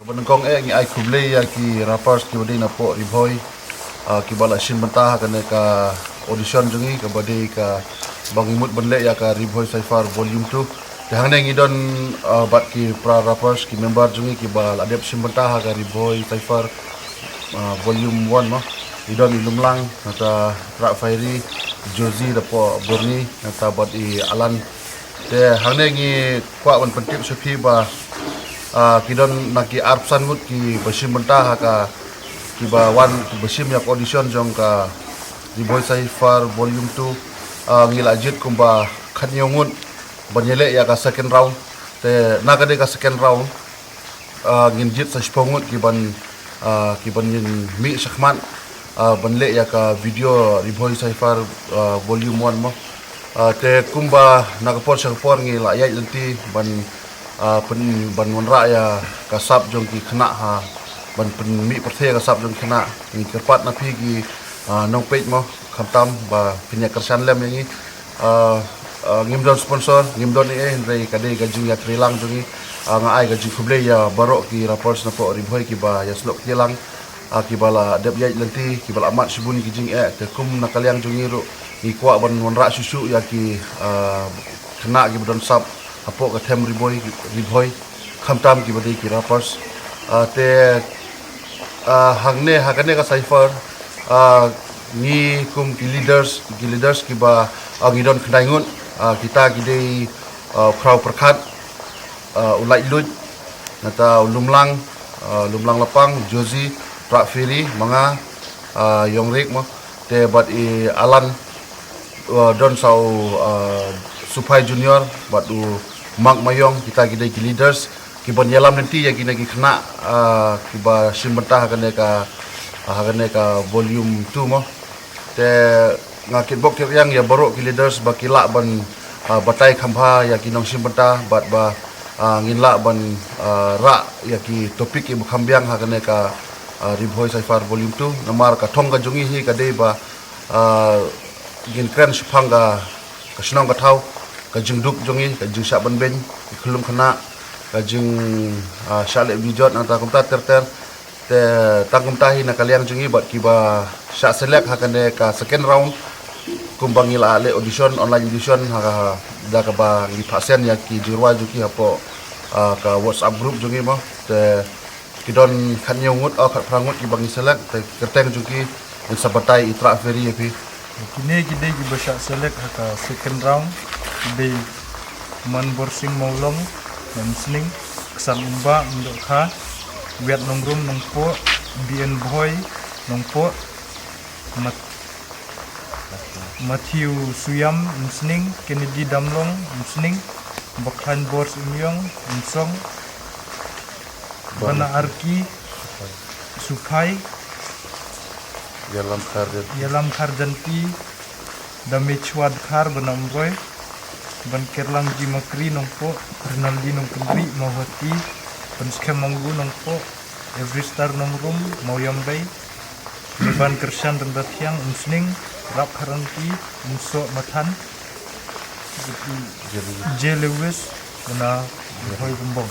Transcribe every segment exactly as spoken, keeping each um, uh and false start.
Ba nyngkong eh ngi ai khublei ïa ki rappers kiba dei napoh Ri Bhoi, ah, kiba la shim bynta ha kane ka audition jong ngi kaba dei kaba ngi mut ban leh ïa ka Ri Bhoi Cypher Volume two. Te hangne ngi don, ah, bad ki para rappers, ki member jong ngi kiba la dep shim bynta ha ka Ri Bhoi Cypher, ah, Volume one mo. Ngi don i Lumlang, nangta Trah Fairy, Josie napoh Burni, nangta bad i Alan. Te hangne ngi kwah ban pyntip sha phi ba, ah, ki don na ki arphew san ngut kiba shim bynta ha ka, kiba wan, kiba shim ïa ka audition jong ka Ri Bhoi Cypher Volume two. Ah, ngi la jied kumba khathynñiew ngut ban ïaleh ïa ka second round. Te na ka dei ka second round, ah, ngin jied sa shiphew ngut kiban, ah, kiban ïa mih shakhmat, ah, ban leh ïa ka video Ri Bhoi Cypher, ah, Volume one mo. Ah, te kumba na ka por sha ka por ngi la ïaid lynti ban, ah, pyn-, ban wanrah ïa ka sap jong ki khynnah ha, ban pynmih pyrthei ïa ka sap jong ki khynnah. Ngi kyrpad na phi ki, ah, nongpeit mo, khamtam ba phin ïa kyrshan lem ïa ngi. Ah, ah, ngim don sponsor, ngim don ei ei, hynrei ka dei ka jingïatreilang jong ngi. Ah, nga ai ka jingkhublei ïa baroh ki rappers napoh Ri Bhoi kiba ïa snoh kti lang, ah, kiba la dep ïaid lynti, kiba la mad shibun ki jingeh. Te kum na ka liang jong ngi ruh ngi kwah ban wanrah shuh shuh ïa ki, ah, khynnah kiba don sap hapoh ka them Ri Bhoi, Ri Bhoi, khamtam kiba dei ki rappers. Ah, te, ah, hangne ha kane ka cypher, ah, ngi kum ki leaders, ki leaders kiba, ah, ngi don khyndai ngut, ah, kita ki dei, ah, Khraw Pyrkhat, ah, u Laitluid, nangta u Lumlang, ah, Lumlang Lapang, Josie, Trah Fairy, ma nga, ah, Ïong Riek mo. Te bad i Alan, uh, don sa u, uh, Suphai Junior bad u Mark Mayong, kita ki dei ki leaders kiban ïalam lynti ïa kine ki khynnah, uh, kiba shim bynta ha kane ka, ha kane ka volume two mo. Te nga kitbok kitrwiang ïa baroh ki leaders ba ki lah ban, uh, batai kham bha ïa ki nongshim bynta bad ba, uh, ngin lah ban, uh, rah ïa ki topic kiba kham biang ha kane ka, uh, Ri Bhoi Cypher Volume two. Namar ka thong ka jong ngi hi ka dei ba, ah, ngin kren shaphang ka, ka shnong ka thaw, ka jingduk jong ngi, ka jingshah ban beiñ, ka khyllung khynnah, ka jing, ah, shah leh bijot, nangta kumta ter ter. Te tang kumta hi na ka liang jong ngi bad kiba shah select ha kane ka second round, kumba ngi la leh audition, online audition, ha ka, da kaba ngi phah send ïa ki jingrwai jong ki hapoh, ah, ka WhatsApp group jong ngi mo. Te ki don khatñiew ngut, oh, khatphra ngut kiba ngi select, te kyrteng jong ki ngin sa batai i Trah Fairy ïa phi. Kine ki dei kiba shah select ha ka second round, ki dei Manborsing Mawlong na Umsning, Ksan Umba Umdohkha, Wiat Nongrum Nongpoh, B N Bhoi Nongpoh, Mat-, Matthew Suyam Umsning, Kennedy Damlong Umsning, Bakhlain Bors Umyong Umsong, Bana Arki, Suphai, Ïalam Khar Janti. Ïalam Khar Janti, Dame Chwa Dkhar Bana Umroi, Ban Kerlang Ji Makri Nongpoh, Rinaldi Nongkynrih Mawhati, Ban Skhem Manggu Nongpoh, Every Star Nongrum Mawiambei, Ban Kyrshan Ryndathiang Umsning, Rap Kharanti Umsoh Mathan, J Lewis, Bana Hoi Kumbong.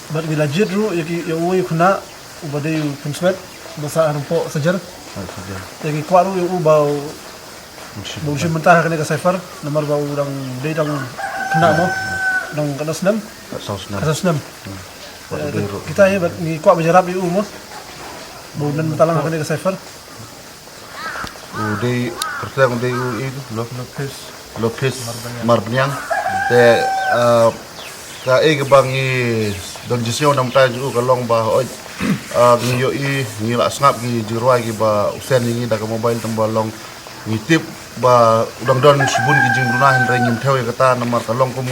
Bad ngi la jied ruh ïa ki, ïa u ïa u khynnah uba dei u Phunswet, ba sah ha Nongpoh Sajer. Ïa ngi kwah ruh ïa u ba u, ba u shim bynta ha kane ka cypher, namar ba u dang dei tang khynnah mo, dang ka da snem. Ka saw snem. Ka saw snem. Kita hi bad ngi kwah ba ïarap ïa u mo, ba u don bynta lang ha kane ka cypher. U dei, kyrteng u dei u i tu, Lopis. Lopis Marbaniang. Te, ah, kaei kaba ngi don jingsngew namar jong u ka long ba, oi, ah, ngi ïohi, ngi la sngap ki jingrwai kiba u send ïa ngi da ka mobile, tang ba long ngi tip ba u dang don shibun ki jingduna, hynrei ngim thew ïa kata namar ka long kum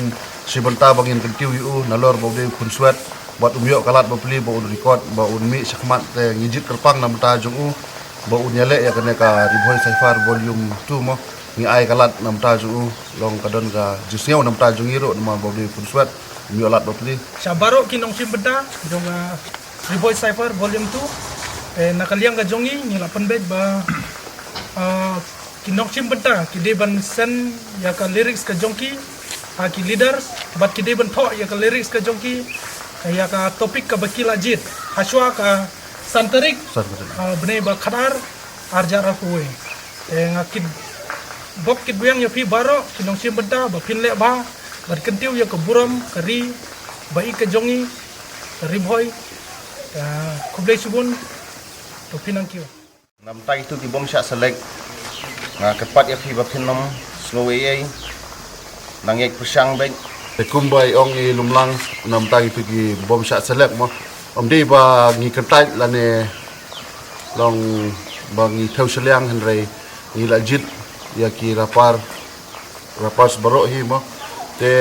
shi bynta ba ngin kyntiew ïa u nalor ba u dei u Phunswet bad um ïoh ka lad bapli ba un record ba un mih shakhmat. Te ngi jied kyrpang namar jong u ba un ïaleh ïa kane ka Ri Bhoi Cypher Volume two mo. Ngi ai ka lad namar jong u, long ka don ka jingsngew namar jong ngi ruh namar ba u dei u Phunswet, um ïoh lad bapli. Sha baroh ki nongshim bynta jong, ah, Ri Bhoi Cypher Volume two. Eh, na ka liang ka jong ngi, ngi la pynbeit ba, ah, ki nongshim bynta ki dei ban send ïa ka lyrics ka jong ki ha ki leaders, bad ki dei ban thoh ïa ka lyrics ka jong ki Ïa ka topic kaba ki la jied hashwa ka san tarik, ah, bnai ba khatar, arjar arphew. Te nga kit bok kit biang ïa phi baroh ki nongshim bynta ba phin leh bha ban kyntiew ïa ka burom ka ri ba ïeit ka jong ngi, ka Ri Bhoi. Te khublei shibun. To phin nang kiew. Namta kitu ki bym shah select, nga kyrpad ïa phi ba phin nym sngew ei ei, nang ïaid pyrshang beit. Te kumba i ong i Lumlang, namta kitu ki bym shah select mo. Ym dei ba ngi kyntait lane long ba ngi thew shiliang, hynrei ngi la jied ïa ki rapper, rappers baroh hi mo. Te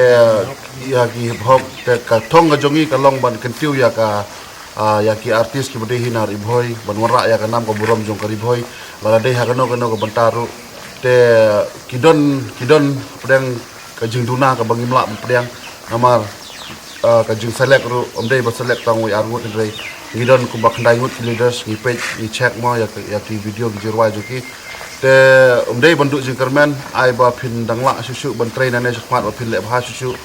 ïa ki hip hop, te ka thong ka jong ngi ka long ban kyntiew ïa ka, ah, ïa ki artist kiba dei hi na Ri Bhoi, ban wanrah ïa ka nam ka burom jong ka Ri Bhoi, lada dei ha kano kano ka bynta ruh. Te ki don, ki don pdiang ka jingduna kaba ngim lah ban pdiang, namar, ah, ka jingselect ruh ym dei ba select tang wei ar ngut, hynrei ngi don kumba khyndai ngut ki leaders, ngi peit, ngi check mo ïa ki, ïa ki video ki jingrwai jong ki. Te ym dei ban duh jingkyrmen, ai ba phin dang lah shuh shuh ban trei nangne shakhmat ba phin leh bha shuh shuh.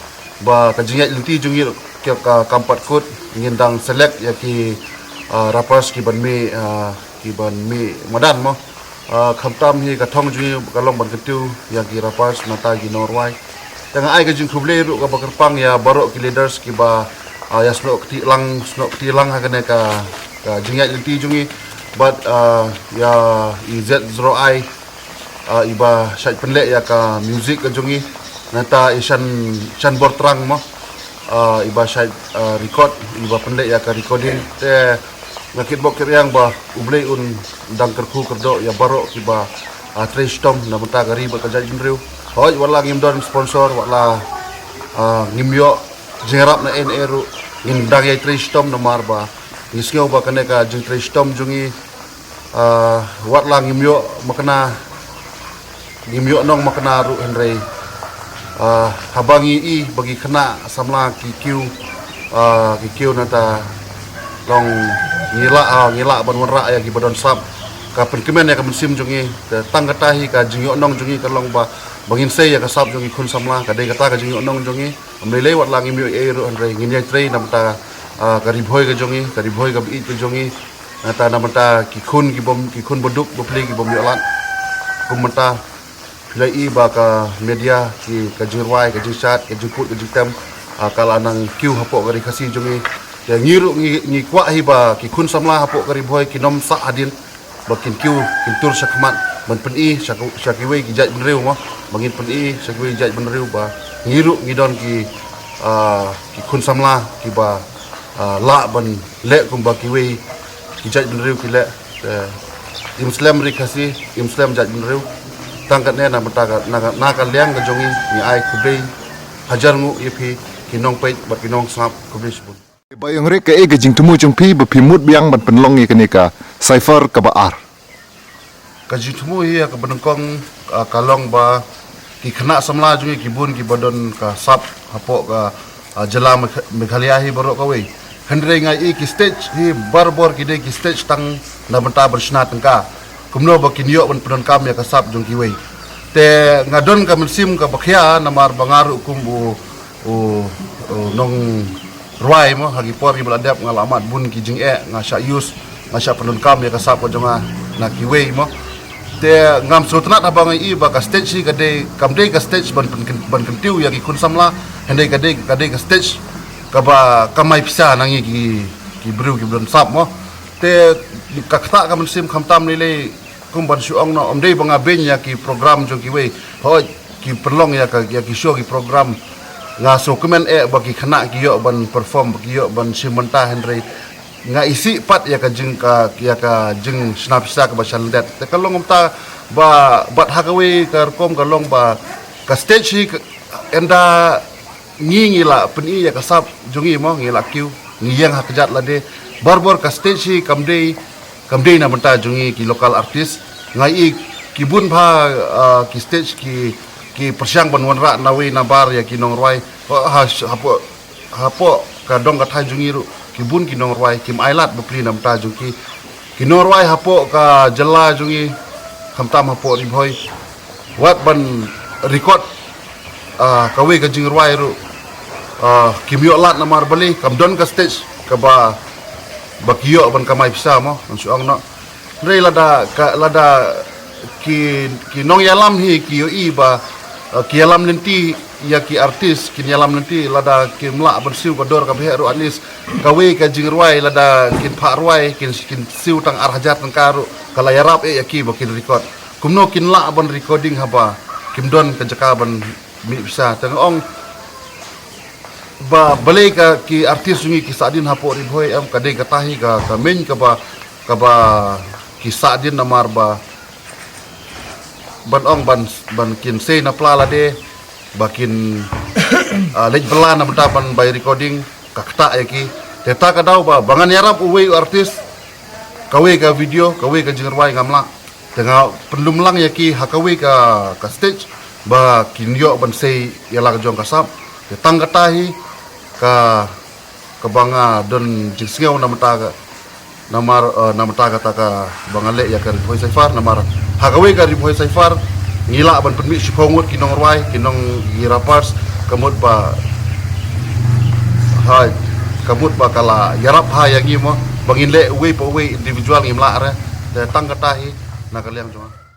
Ba ka jingïaid lynti jong ngi ruh ka, ka kam pat kut, ngin dang select ïa ki, ah, rappers ki ban mih, ah, ki ban mih madan mo. Ah, khamtam hi ka thong jong ngi ka long ban kyntiew ïa ki rappers nangta ki nongrwai. Te nga ai ka jingkhublei ruh kaba kyrpang ïa baroh ki leaders kiba, ah, ïa snoh kti lang, snoh kti lang ha kane ka, ka jingïaid lynti jong ngi. Bad, ah, ïa i Z zero I, ah, iba shait pynleh ïa ka music ka jong ngi. Nangta i Shan, Shan Bor Trang mo. Ah, iba shait, ah, record, iba pynleh ïa ka recording. Te nga kit bok kit riang ba U Blei un dang kyrkhu kyrdoh ïa baroh kiba, ah, trei shitom na bynta ka ri bad ka jaitbynriew. Hooid, wat la ngim don sponsor, wat la, ah, ngim ïoh jingïarap na ei na ei ruh, ngin dang ïai trei shitom namar ba ngi sngew ba kane ka jingtrei shitom jong ngi, ah, wat la ngim ïoh makna, ngim ïoh nongmakna ruh, hynrei, ah, haba ngi i ba ki khynnah samla ki kiew, ah, ki kiew nangta long ngi lah, ah, ngi lah ban wanrah ïa kiba don sap. Ka pynkmen ïa ka mynsiem jong ngi, te tang kata hi ka jingïohnong jong ngi ka long ba, ba ngin sei ïa ka sap jong ki khun samla, ka dei kata ka jingïohnong jong ngi. Ym lei lei wat la ngim ïoh ei ei ruh, hynrei ngin ïai trei na bynta, ah, ka Ri Bhoi ka jong ngi, ka Ri Bhoi kaba ïeit ka jong ngi. Nangta na bynta ki khun ki bym, ki khun baduk bapli ki bym ïoh lad. Kum mynta phi la i ba ka media ki, ka jingrwai, ka jingshad, ka jingput, ka jingtem, ah, ka la nang kiew hapoh ka Ri Khasi jong ngi. Te ngi ruh ngi, ngi kwah hi ba ki khun samla hapoh ka Ri Bhoi kin ym sah hadien, ba kin kiew, kin tur shakhmat ban pyni sha, sha kiwei ki jaitbynriew mo, ba ngin pyni sha kiwei ki jaitbynriew ba ngi ruh ngi don ki, ah, ki khun samla kiba, ah, lah ban leh kumba kiwei ki jaitbynriew ki leh. Te im slem Ri Khasi, im slem jaitbynriew. Tang katne na bynta ka, na ka, na ka liang ka jong ngi, ngi ai khublei hajar nguh ïa phi ki nongpeit bad ki nongsngap, khublei shibun. Bah Ïongrik, kaei ka jingthmu jong phi ba phi mut biang ban pynlong ïa kane ka cipher kaba ar? Ka jingthmu hi ïa kaba nyngkong, ah, ka long ba ki khynnah samla jong ngi ki bun kiba don ka sap hapoh ka, ah, jylla Megh-, Meghalaya hi baroh kawei. Hynrei nga i ki stage hi barabor ki dei ki stage tang na bynta ban shna tyngka. Kumno ba kin ïoh ban pyndonkam ïa ka sap jong kiwei. Te nga don ka mynsiem kaba khia namar ba nga ruh kum u, u, u nongrwai mo, ha ki por kiba la dep nga la mad bun ki jingeh, nga shah use, nga shah pyndonkam ïa ka sap ka jong nga na kiwei mo. Te ngam sngewtynnat haba nga i ba ka stage hi ka dei, kam dei ka stage ban pyn-, ban kyntiew ïa ki khun samla, hynrei ka dei, ka dei ka stage kaba kamai pisa na ngi ki, ki briew kiba don sap mo. Te ka ktah ka mynsiem khamtam lei lei, kum ban shu ong noh, ym dei ba nga beiñ ïa ki program jong kiwei. Hooid, ki pynlong ïa ka, ïa ki show ki program. Nga sngewkmen eh ba ki khynnah ki ïoh ban perform, ba ki ïoh ban shim bynta, hynrei nga isih pat ïa ka jing ka, ïa ka jingshna pisa kaba sha lyndet. Te ka long kumta ba, bad ha kawei ka rukom ka long ba ka stage hi ka, ynda ngi, ngi la pyni ïa ka sap jong ngi mo, ngi la kiew, ngi ïeng ha kjat lade. Barabor ka stage hi kam dei, kam dei na bynta jong ngi ki local artist. Nga i ki bun bha, ah, ki stage ki, ki pyrshang ban wanrah nawei nabar ïa ki nongrwai. Ha, ha, hapoh, hapoh ka dong ka thaiñ jong ngi ruh ki bun ki nongrwai kim ailad bapli na bynta jong ki. Ki nongrwai hapoh ka jylla jong ngi, khamtam hapoh Ri Bhoi, wat ban record, ah, kawei ka jingrwai ruh, Ah, kim ïoh lad namar balei kam don ka stage kaba, ba ki ïoh ban kamai pisa mo, ngan shu ong noh. Hynrei lada ka, lada ki, ki nongïalam hi ki ïohi ba, ah, ki ïalam lynti ïa ki artist, kin ïalam lynti, lada kim lah ban siew ka dor kaba heh ruh, at least kawei ka jingrwai, lada kin phah rwai, kin, kin siew tang ar hajar tyngka ruh, ka la ïarap eh ïa ki ba kin record. Kumno kin lah ban recording haba kim don ka jaka ban mih pisa? Te nga ong ba balei ka ki artist jong ngi ki sahdien hapoh Ri Bhoi, em, ka dei kata hi ka, ka main kaba, kaba ki sahdien namar ba ban ong ban, ban kin sei na pla lade, ba kin, ah, leit bylla na bynta ban bai recording, ka ktah ïa ki. Te ta ka daw ba, ba ngan ïarap uwei u artist, kawei ka video, kawei ka jingrwai ngam lah. Te nga pynlum lang ïa ki ha kawei ka, ka stage, ba kin ïoh ban sei ïa la ka jong ka sap. Te tang kata hi ka, kaba nga don jingsngew na bynta ka, namar, eh, na bynta kata kaba nga leh ïa ka Ri Bhoi Saifar, namar ha kawei ka Ri Bhoi Saifar ngi lah ban pynmih shiphew ngut ki nongrwai, ki nong, ki rappers, ka mut ba, hai, ka mut ba ka la ïarap ha ïa ngi mo, ba ngin leh uwei pa uwei individual ngim lah re. Te tang kata hi na ka liang jong nga.